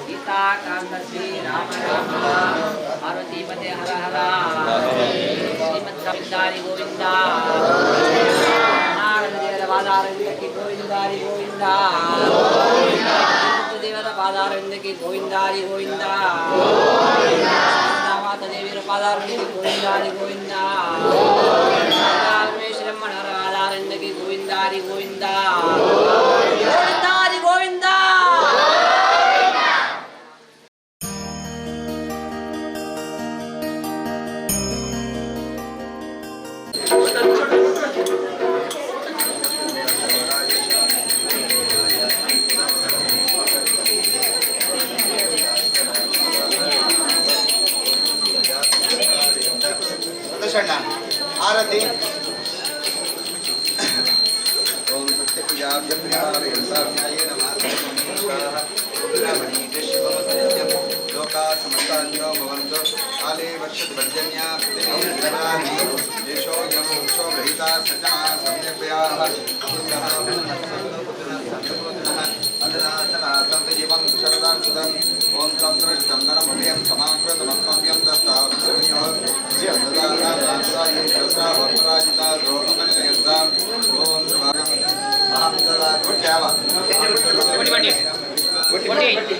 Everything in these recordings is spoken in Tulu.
सीताकान्त श्रीराम राम पार्वतीपते हर हर ಶ್ರೀಮದ್ ಗೋವಿಂದ ನಾರಾಯಣ ದೇವರ ಪಾದಾರವಿಂದಕ್ಕೆ ಗೋವಿಂದಾರಿ ಗೋವಿಂದ, ದೇವರ ಪಾದಾರವಿಂದಕ್ಕೆ ಗೋವಿಂದಾರಿ ಗೋವಿಂದ, ಮಾತ ದೇವಿಯರ ಪಾದಾರವಿಂದಕ್ಕೆ ಗೋವಿಂದಾರಿ ಗೋವಿಂದ, ರಮೇಶರಮ್ಮಣರ ಪಾದಾರವಿಂದಕ್ಕೆ ಗೋವಿಂದಾರಿ ಗೋವಿಂದ, ಗೋವಿಂದಾರಿ ಗೋವಿಂದ. ಆರತಿ ಓಂ ಸತ್ಯ ಪೂಜಾಭ್ಯ ನ್ಯಾಯೇನ ಲೋಕಾ ಸಮಸ್ತಾನ್ಯೋ ಭವಂತು ಕಾಲೇ ವರ್ಷದ ಪರ್ಜನ್ಯ ಪೃಥಿವೀ ದೇಶೋಯಂ ವೃಕ್ಷೋ ಗೃಹೀತಾ ಸಜ್ಜನಾ ಸಮ್ಯಗ್ವ್ಯಾಃ ಅಪುತ್ರಃ ಪುತ್ರಃ ಸಂತು ಪುತ್ರಃ ಸಂತು ಪುತ್ರಃ ಅಧನಾಧನಾ ಸಂತು ಜೀವಂ ಶರದಾಂ ಸುಧಂ ಓಂ ಸಂತೃಷ್ಟಂದನಮಭಯಂ ಸಮಾಕೃತಮಸ್ಮಭ್ಯಂ ದತ್ತಾಂಶಮನ್ಯೋಃ ಜ್ಯಂ ದದಾನಾದಾಯೇ ಸಹಸ್ರಾವಪರಾಜಿತಾ ದ್ರೋಹಮನಿಲಯಂತಾಂ ಓಂ ಭಾಗಂ ಅಹಂ ದದಾ ಕೊಟ್ಯಾವ ಕೊಟ್ಟಿ ಕೊಟ್ಟಿ.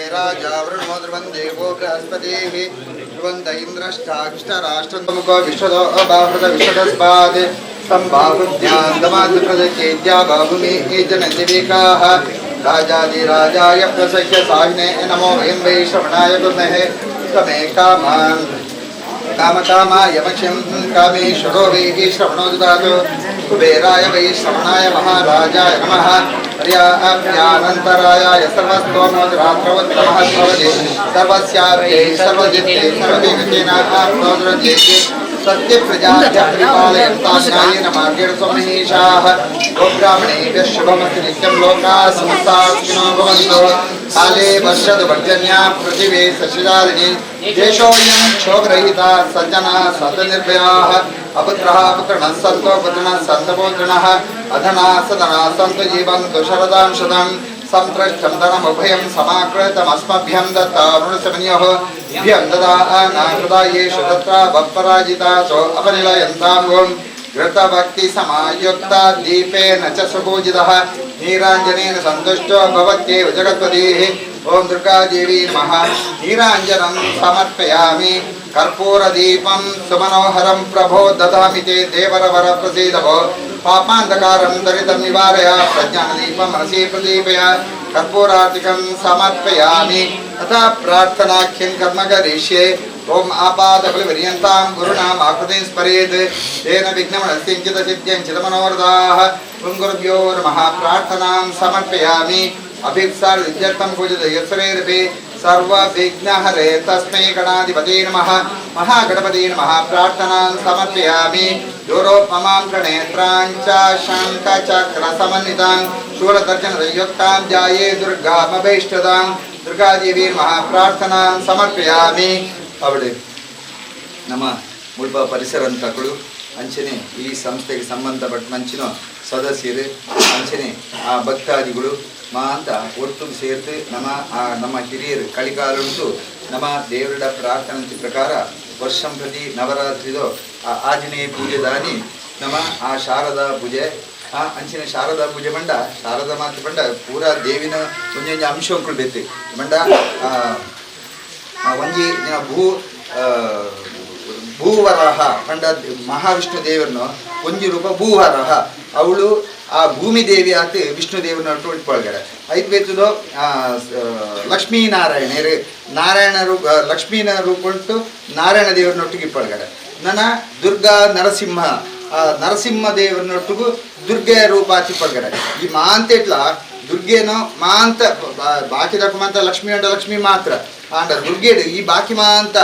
राजा वृणो ध्रुवं देवो बृहस्पतिः ध्रुवन्त इन्द्रष्टाक्षराष्ट्रमुखो विश्वतो अबाहृत विश्वतस्मात् सम्बाहुभ्यान्तमाद्प्रदचेद्या बाहुमे जनदिविकाः राजाधिराजाय प्रसह्य साहिने नमो वयं वै श्रवणाय कुर्महे तमे कामान् कामकामाय मक्ष्यं कामेश्वरो वैः श्रवणो ददातु कुबेराय वै श्रवणाय महाराजाय नमः पर्याप्यानन्तरायाय सर्वस्तोमरात्रवत्तमः भवति सर्वस्याप्यै सर्वजित्यै सर्वदेवतेनाप्नोद्रजेति सत्यप्रजाभ्यः परिपालयन्तां न्यायेन मार्गेण स्वमहेशाः गोब्राह्मणेभ्यः शुभमस्तु नित्यं लोकाः समस्ताः सुखिनो भवन्तु काले वर्षतु पर्जन्या पृथिवी सशिलालिनी देशोऽयं क्षोभरहिता सज्जनाः सतनिर्भयाः अपुत्रः पुत्रिणः सन्तो पुत्रिणः सन्त पौत्रिणः अधना सदना सन्तु जीवन्तु शरदां शतं संतृष्टं धनमुभयं समाकृतमस्मभ्यं दत्तारुणसमन्योः भ्यं ददानाकृता येषु तत्र बपराजिता सो अपनिलयन्तां ॐ घृतभक्तिसमायुक्ता दीपेन च सुपूजितः नीराञ्जनेन सन्तुष्टो भवत्येव जगत्पतिः ॐ दुर्गादेवी नमः नीराञ्जनं समर्पयामि कर्पूरदीपं सुमनोहरं प्रभो ददामि ते देवरवरप्रसीदभो पापान्धकारं दरितं निवारय प्रज्ञानदीपं मनसि प्रदीपय कर्पूरार्तिकं समर्पयामि तथा प्रार्थनाख्यं कर्म करिष्ये ॐ आपादबलिपर्यन्तां गुरुणाम् आकृतिं स्मरेत् तेन विघ्नमनस्तिञ्चितसिद्ध्यं चितमनोरथाः ॐ गुरुभ्यो नमः प्रार्थनां समर्पयामि अभीप्सार्विद्यर्थं पूजित यत्सवेरपि सर्वविघ्नहरे तस्मै गणाधिपते नमः महागणपते नमः प्रार्थनां समर्पयामि योरोपमां प्रणेत्रां च शङ्खचक्रसमन्वितां शूलतर्जनसंयुक्तां ध्याये दुर्गामभीष्टदां दुर्गादेवी नमः प्रार्थनां समर्पयामि ಅವಡೆ ನಮ್ಮ ಮುಳ್ಪ ಪರಿಸರ ಅಂತಕಳು ಅಂಚನೆ ಈ ಸಂಸ್ಥೆಗೆ ಸಂಬಂಧಪಟ್ಟ ಮಂಚಿನ ಸದಸ್ಯರು ಅಂಚನೆ ಆ ಭಕ್ತಾದಿಗಳು ಮಾಂತ ಒಟ್ಟು ಸೇರ್ತು ನಮ್ಮ ಆ ನಮ್ಮ ಹಿರಿಯರು ಕಳಿಕಾಲುಂಟು ನಮ್ಮ ದೇವರ ಪ್ರಾರ್ಥನೆ ಪ್ರಕಾರ ವರ್ಷಂ ಪ್ರತಿ ನವರಾತ್ರಿದೋ ಆ ಆಂಜನೇಯ ಪೂಜೆ ದಾನಿ ನಮ್ಮ ಆ ಶಾರದಾ ಪೂಜೆ ಆ ಅಂಚಿನ ಶಾರದಾ ಪೂಜೆ ಬಂಡ ಶಾರದಾ ಮಾತೆ ಬಂಡ ಪೂರಾ ದೇವಿನ ಒಂಜೊಂಜಿ ಅಂಶ ಬೆತ್ತು ಬಂಡ ಆ ಒಂಜಿ ದಿನ ಭೂ ಭೂವರಾಹ ಪಂಡ ಮಹಾವಿಷ್ಣು ದೇವರನ್ನು ಒಂಜಿ ರೂಪ ಭೂವರಾಹ ಅವಳು ಆ ಭೂಮಿ ದೇವಿ ಆತ ವಿಷ್ಣು ದೇವರನ್ನ ಒಟ್ಟು ಐದು ಬೇತದೋ ಲಕ್ಷ್ಮೀನಾರಾಯಣರು ನಾರಾಯಣ ರೂಪ ಲಕ್ಷ್ಮೀನ ರೂಪ ಉಂಟು ನಾರಾಯಣ ದೇವರನ್ನೊಟ್ಟಿಗೆ ಇಪ್ಪಳ್ಗಡೆ. ನನ್ನ ದುರ್ಗಾ ನರಸಿಂಹ ಆ ನರಸಿಂಹ ದೇವರನ್ನೊಟ್ಟಿಗೂ ದುರ್ಗೆಯ ರೂಪ ಆತಿಪ್ಪಳ್ಗಡೆ. ಈ ಮಾಂತೆಟ್ಲ ದುರ್ಗೇನೋ ಮಾಂತ ಬಾಕಿ ದಕ್ಕ ಮಾಂತ ಲಕ್ಷ್ಮೀ ಅಂಡ ಲಕ್ಷ್ಮೀ ಮಾತ್ರ ಆಂಡ ದುರ್ಗೇಡು ಈ ಬಾಕಿ ಮಾಂತ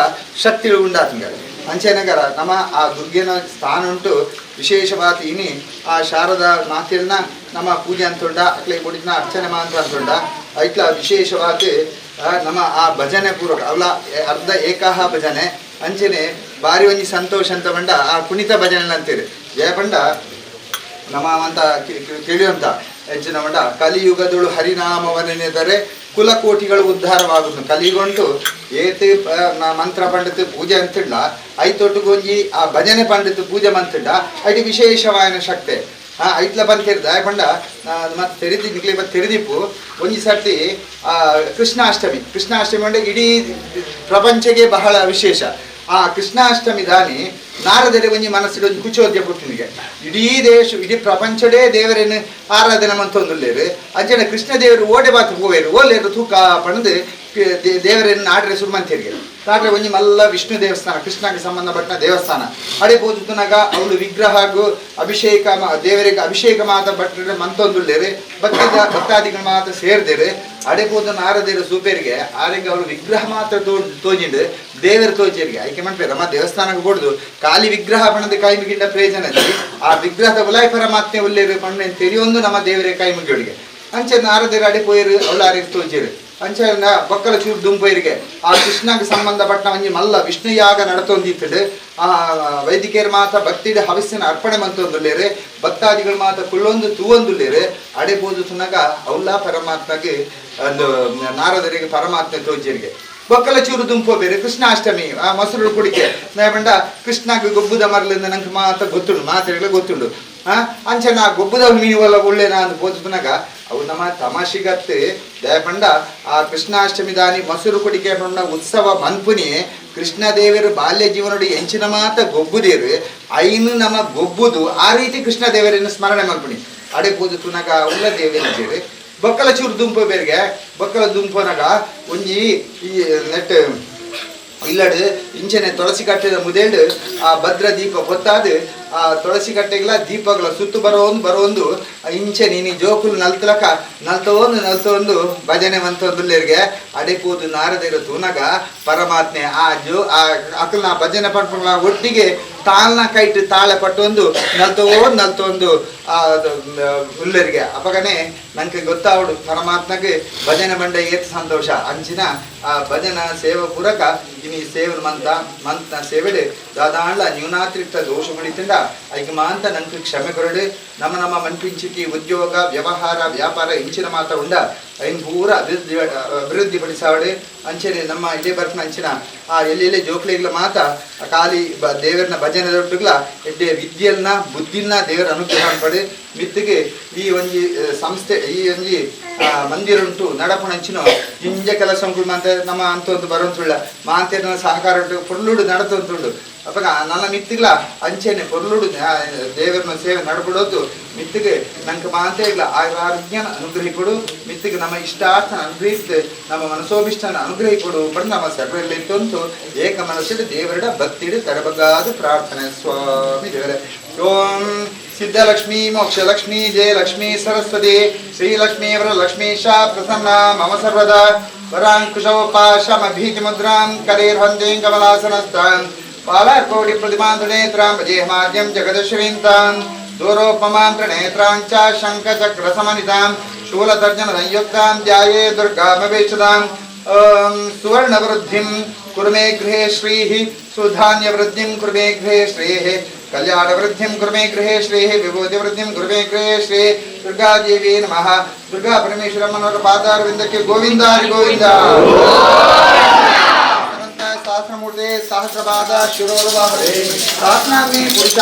ಶಕ್ತಿಗಳು ಉಂಡಾತಂಗ. ಅಂಚೆನಗರ ನಮ್ಮ ಆ ದುರ್ಗೇನ ಸ್ಥಾನ ಉಂಟು ವಿಶೇಷವಾದ ಇನಿ ಆ ಶಾರದಾ ಮಾತೆಯನ್ನ ನಮ್ಮ ಪೂಜೆ ಅಂತುಂಡ ಅಕ್ಲೆ ಕೊಡಿನ ಅರ್ಚನೆ ಮಾಂತ ಅಂತುಂಡ ಐಟ್ಲ ವಿಶೇಷವಾದ ನಮ್ಮ ಆ ಭಜನೆ ಪೂರ್ವಕ ಅವಲ ಅರ್ಧ ಏಕಾಹ ಭಜನೆ ಅಂಚೆನೆ ಬಾರಿ ಒಂಜಿ ಸಂತೋಷ ಅಂತ ಬಂಡ ಆ ಕುಣಿತ ಭಜನೆ ಅಂತೀರಿ ಜಯಪಂಡ ನಮ್ಮ ಅಂತ ಕೇಳಿಯುವಂತ ಹೆಚ್ಚಿನ ಮಂಡ ಕಲಿಯುಗದಳು ಹರಿನಾಮವನ್ನೆನೆದರೆ ಕುಲಕೋಟಿಗಳು ಉದ್ಧಾರವಾಗುವುದು. ಕಲಿಯುಗಂಟು ಏತ್ ಮಂತ್ರ ಪಂಡಿತ ಪೂಜೆ ಅಂತಿಡ್ಲ ಐತೊಟ್ಟುಗೊಂಜಿ ಆ ಭಜನೆ ಪಂಡಿತ ಪೂಜೆ ಮಂತಿಡ್ಡ ಐಟಿ ವಿಶೇಷವಾಯನ ಶಕ್ತಿ ಐಟ್ಲ ಬಂತಿರ್ದ ಪಂಡ ಮತ್ತೆ ತೆರೆದಿ ನಿಕ್ಲೆ ಮತ್ತೆ ತೆರೆದಿಪ್ಪು ಒಂಜಿ ಸರ್ತಿ ಕೃಷ್ಣಾಷ್ಟಮಿ ಕೃಷ್ಣಾಷ್ಟಮಿ ಅಂದ್ರೆ ಇಡೀ ಪ್ರಪಂಚಕ್ಕೆ ಬಹಳ ವಿಶೇಷ. ಆ ಕೃಷ್ಣಾಷ್ಟಮಿ ದಾನಿ ನಾರದರೆ ಒಂಜಿ ಮನಸ್ಸಿಗೆ ಒಂಜಿ ಕುಚೋದ್ಯ ಪುಟ್ಟಿನಿಗೆ ಇಡೀ ದೇಶ ಇಡೀ ಪ್ರಪಂಚಡೇ ದೇವರೇನು ಆರಾಧನೆ ಮಂತೊಂದುಲ್ಲೇರು ಅಂಚನೆ ಕೃಷ್ಣ ದೇವರು ಓಡೆ ಬಾತು ಹೋವೇರು ಓಲೇರು ತೂಕ ಪಣದು ದೇವರೇನು ನಾಡ್ರೆ ಸುರ್ಮಂತೇರಿಗೆ ತಾಡ್ರೆ ಒಂಜಿ ಮಲ್ಲ ವಿಷ್ಣು ದೇವಸ್ಥಾನ ಕೃಷ್ಣಗೆ ಸಂಬಂಧಪಟ್ಟ ದೇವಸ್ಥಾನ ಅಡೆ ಪೋದುನಾಗ ಅವಳು ವಿಗ್ರಹ ಹಾಗೂ ಅಭಿಷೇಕ ದೇವರಿಗೆ ಅಭಿಷೇಕ ಮಾತ ಭಟ್ರ ಮಂತೊಂದುಲ್ಲೇರು ಭಕ್ತಾದಿಗಳು ಮಾತ್ರ ಸೇರ್ದೇರು ಅಡೆ ಪೋದು ನಾರದೇರು ಸೂಪೇರಿಗೆ ಆರೆಗೆ ಅವಳು ವಿಗ್ರಹ ಮಾತ್ರ ತೋಜಿಂಡು ದೇವರು ತೋಜೇರಿಗೆ ಆಯ್ಕೆ ಮಾಡ್ಪೇರು ನಮ್ಮ ದೇವಸ್ಥಾನಕ್ಕೆ ಕೊಡುದು ಖಾಲಿ ವಿಗ್ರಹ ಪಣದ ಕೈ ಮುಗಿಂಡ ಪ್ರಯೋಜನ ಆ ವಿಗ್ರಹದ ಉಲಾಯ್ ಪರಮಾತ್ಮೆ ಉಲ್ಲೇರು ಪಣ್ಣೆ ತೆರಿಯೊಂದು ನಮ್ಮ ದೇವರೇ ಕೈ ಮುಗಿಯೋಳಿಗೆ ಅಂಚೆ ನಾರದೇರು ಅಡೆ ಪೋಯರು ಅವಳು ಆರಿಗೆ ತೋಜೇರು ಅಂಚೆ ಬೊಕ್ಕಲ ಚೂರು ದುಂಪೈರಿಗೆ ಆ ಕೃಷ್ಣಗೆ ಸಂಬಂಧಪಟ್ಟ ಒಂಜಿ ಮಲ್ಲ ವಿಷ್ಣು ಯಾಗ ನಡತೊಂದಿತ್ತಡು ಆ ವೈದಿಕರ ಮಾತ ಭಕ್ತಿಡ ಹವಿಸ್ಸಿನ ಅರ್ಪಣೆ ಮಂತೊಂದುಲ್ಲೇರು ಭಕ್ತಾದಿಗಳ ಮಾತ ಕುಳ್ಳೊಂದು ತೂವೊಂದುಲ್ಲೇರು ಅಡೆ ಬೋದು ತುನಗ ಅವಲ್ಲ ಪರಮಾತ್ಮಗೆ ಒಂದು ನಾರದರಿಗೆ ಪರಮಾತ್ಮೆ ತೋಜೇರಿಗೆ ಬೊಕ್ಕಲ ಚೂರು ದುಂಪೋ ಬೇರೆ ಕೃಷ್ಣಾಷ್ಟಮಿ ಆ ಮೊಸರು ಕುಡಿಕೆ ಬಂಡ ಕೃಷ್ಣಗೆ ಗೊಬ್ಬುದ ಮರಲಿಂದ ನಂಗೆ ಮಾತ ಗೊತ್ತುಂಡು ಮಾತೆಗಳ ಗೊತ್ತುಂಡು ಅಂಚೆ ನಾ ಗೊಬ್ಬುದ ಮೀನುವಲ್ಲ ಒಳ್ಳೆ ನಾನು ಬೋದುನಾಗ ಅವು ನಮ್ಮ ತಮಾಷೆಗತ್ತೆ ದಯಪಂಡ ಆ ಕೃಷ್ಣಾಷ್ಟಮಿ ದಾನಿ ಮೊಸರು ಕುಡಿಕೆ ಪಂಡ ಉತ್ಸವ ಮನ್ಪುನಿ ಕೃಷ್ಣ ದೇವರು ಬಾಲ್ಯ ಜೀವನೋಡಿ ಎಂಚಿನ ಮಾತ ಗೊಬ್ಬುದೇರು ಐನು ನಮ್ಮ ಗೊಬ್ಬುದು ಆ ರೀತಿ ಕೃಷ್ಣ ದೇವರನ್ನು ಸ್ಮರಣೆ ಮನ್ಪುನಿ ಅಡೆ ಬೋದು ತುನಗ ಉಳ್ಳ ದೇವೇನ ಸೇರಿ ಬೊಕ್ಕಲ ಚೂರು ದುಂಪು ಬೇರಿಗೆ ಬೊಕ್ಕಲ ದುಂಪುನಗ ಒಂಜಿ ಈ ನೆಟ್ ಇಲ್ಲಡು ಇಂಚನೆ ತುಳಸಿ ಕಟ್ಟೆದ ಮುದೇಳು ಆ ಭದ್ರ ದೀಪ ಹೊತ್ತಾದು ಆ ತುಳಸಿ ಕಟ್ಟೆಗಳ ದೀಪಗಳ ಸುತ್ತು ಬರೋಂದು ಬರೋಂದು ಇಂಚೆ ನೀನು ಜೋಕುಲು ನಲ್ತಲಕ ನಲ್ತೋಂದು ನಲ್ತೋಂದು ಭಜನೆ ಮಂತೊಂದುಲ್ಲೇರಿಗೆ ಅಡೆ ಪೋದು ನಾರದಿರ ತೂನಗ ಪರಮಾತ್ಮೆ ಆ ಜೋ ಆ ಅಕಲ್ನ ಭಜನೆ ಪಡ್ಪುಗಳ ಒಟ್ಟಿಗೆ ತಾಳ್ನ ಕೈಟ್ ತಾಳೆ ಪಟ್ಟೊಂದು ನಲ್ತೋಂದು ನಲ್ತೋಂದು ಆ ಉಲ್ಲೇರಿಗೆ ಅಪಗನೆ ನಂಗೆ ಗೊತ್ತಾವಡು ಪರಮಾತ್ಮಗೆ ಭಜನೆ ಬಂಡ ಏತ್ ಸಂತೋಷ ಅಂಚಿನ ಆ ಭಜನ ಸೇವೆ ಪೂರಕ ಇನಿ ಸೇವೆ ಮಂತ ಮಂತ್ನ ಸೇವೆಡೆ ದಾದಾಂಡ್ಲ ನ್ಯೂನಾತಿರಿಕ್ತ ದೋಷಗಳಿತ್ತಿಂದ ಐಕ ಮಾಂತ ನಂಗೆ ಕ್ಷಮೆ ಕೊರಡು ನಮ್ಮ ನಮ್ಮ ಮನ್ಪಿಂಚಿಕಿ ಉದ್ಯೋಗ ವ್ಯವಹಾರ ವ್ಯಾಪಾರ ಇಂಚಿನ ಮಾತ ಉಂಡ ಐನ್ ಪೂರ ಅಭಿವೃದ್ಧಿಪಡಿಸಾವಡೆ ಅಂಚನೆ ನಮ್ಮ ಇದೇ ಬರ್ಪನ ಅಂಚಿನ ಆ ಎಲ್ಲೆಲ್ಲಿ ಜೋಕ್ಲೆಗ್ಲ ಮಾತ ಖಾಲಿ ದೇವರನ್ನ ಭಜನೆ ದೊಡ್ಡಗ್ಲ ಎಡ್ಡೆ ವಿದ್ಯೆಲ್ನ ಬುದ್ಧಿಲ್ನ ದೇವರ ಅನುಗ್ರಹ ಪಡೆ ಮಿತ್ತಿಗೆ ಈ ಒಂಜಿ ಸಂಸ್ಥೆ ಈ ಒಂಜಿ ಮಂದಿರ ಉಂಟು ನಡಪುಣಂಚಿನ ಜಿಂಜ ಕೆಲಸ ಮಾತ ನಮ್ಮ ಅಂತೊಂದು ಬರೋಂತುಳ್ಳ ಮಾಂತೇನ ಸಹಕಾರ ಉಂಟು ಪೊರ್ಲುಡು ನಡತೊಂತುಂಡು ಅಪ್ಪಗ ನನ್ನ ಮಿತ್ತಿಗ್ಲ ಅಂಚೆನೆ ಪೊರ್ಲುಡು ದೇವರನ್ನ ಸೇವೆ ನಡಬಿಡೋದು ಮಿತ್ತಿಗೆ ನಂಗೆ ಮಾಂತೇಗ್ಲ ಆರೋಗ್ಯನ ಅನುಗ್ರಹಿಕೊಡು ಮಿತ್ತಿಗೆ ನಮ್ಮ ಇಷ್ಟಾರ್ಥನ ಅನುಗ್ರಹಿಸಿ ನಮ್ಮ ಮನಸೋಭಿಷ್ಟನ ಅನುಗ್ರಹಿಕೊಡು ಪಡ್ ನಮ್ಮ ಸರ್ವರಲ್ಲಿ ಇತ್ತೊಂತು ಏಕ ಮನಸ್ಸಿಡು ದೇವರಡ ಭಕ್ತಿಡು ತರಬಗಾದ ಪ್ರಾರ್ಥನೆ ಸ್ವಾಮಿ ದೇವರೇ. ಓಂ ಸಿದ್ಧಲಕ್ಷ್ಮೀ ಮೋಕ್ಷಲಕ್ಷ್ಮೀ ಜಯಲಕ್ಷ್ಮೀ ಸರಸ್ವತಿ ಶ್ರೀಲಕ್ಷ್ಮೀ ವರಲಕ್ಷ್ಮೀಶ ಪ್ರಸನ್ನ ಮಮ ಸರ್ವದಾ ವರಾಂಕುಶೋಪಾಶಮ ಭೀತಿಮುದ್ರಾಂ ಕರೇರ್ಹಂದೇಂ ಕಮಲಾಸನಸ್ತಾಂ ಪಾಲಾರ್ಕೋಡಿ ಪ್ರತಿಮಾಂತ್ರಣೇತ್ರಾಂ ಭಜೇಹಮಾದ್ಯಂ ಜಗದಶ್ರೀಂತಾಂ ದೂರೋಪಮಾಂತ್ರಣೇತ್ರಾಂ ಚ ಶಂಖಚಕ್ರಸಮನಿತಾಂ ಶೂಲತರ್ಜನ ಸಂಯುಕ್ತಾಂ ಧ್ಯಾಯೇ ದುರ್ಗಾಮವೇಕ್ಷತಾಂ. ಓಂ ಸುವರ್ಣವೃದ್ಧಿಂ ಕುರು ಮೇ ಗೃಹೇ ಶ್ರೀಃ ಸುಧಾನ್ಯವೃದ್ಧಿಂ ಕುರು ಮೇ ಗೃಹೇ ಶ್ರೀಃ ಕಲ್ಯಾಣವೃದ್ಧಿಂ ಕುರು ಮೇ ಗೃಹೇ ಶ್ರೀಃ ವಿಭೂತಿವೃದ್ಧಿಂ ಕುರು ಮೇ ಗೃಹೇ ಶ್ರೀ ದುರ್ಗಾದೇವಿ ನಮಃ. ದುರ್ಗಾ ಪರಮೇಶ್ವರ ಮನೋರ ಪಾದಾರವಿಂದಕ್ಕೆ ಗೋವಿಂದ ಹರಿ ಗೋವಿಂದ. ಸಹಸ್ರಮೂರ್ತೆ ಸಹಸ್ರಪಾದ ಶಿರೋರ್ವಾಹರೇ ಸಹಸ್ರಾಗ್ನಿ ಪುರುಷ.